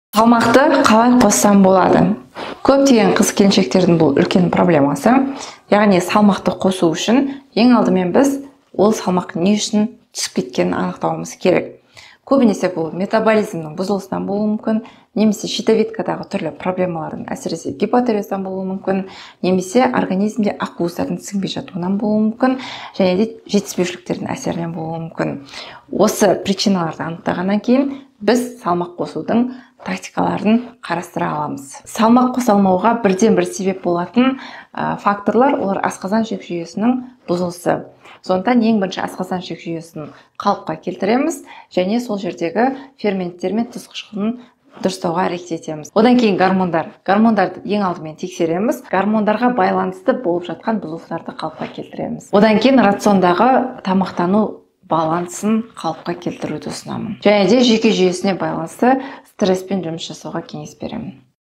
Салмақты қалай қоссам болады? Көптеген қыз келіншектердің бұл үлкен проблемасы. Яғни салмақты қосу үшін ең алдымен біз ол салмақ не үшін түсіп кеткенін анықтауымыз керек. Көбінесе бұл метаболизмнің бұзылысынан болуы мүмкін, немесе щитовидкадағы түрлі проблемалардың, әсіресе гипотиреоздан болуы мүмкін, немесе организмде ақуыздардың сіңбей жатуынан болуы мүмкін, және де жетіспеушіліктердің әсерінен болуы мүмкін. Осы причиналарды анықтағаннан кейін біз салмақ қосудың тактикаларын қарастыра аламыз. Салмақ қоса алмауға бірден бір себеп болатын факторлар олар асқазан ішек жүйесінің бұзылысы. Сондықтан ең бірінші асқазан ішек жүйесін қалыпқа келтіреміз және сол жердегі ферменттер мен тұз қышқылын дұрыстауға әрекет етеміз. Одан кейін гормондар. Гормондарды ең алдымен тексереміз. Гормондарға байланысты болып жатқан бұзылыстарды қалыпқа келтіреміз. Одан кейін рациондағы тамақтану балансын қалыпқа келтіруді ұсынамын. Және де жүйке жүйесіне байланысты стресспен жұмыс жасауға кеңес беремін.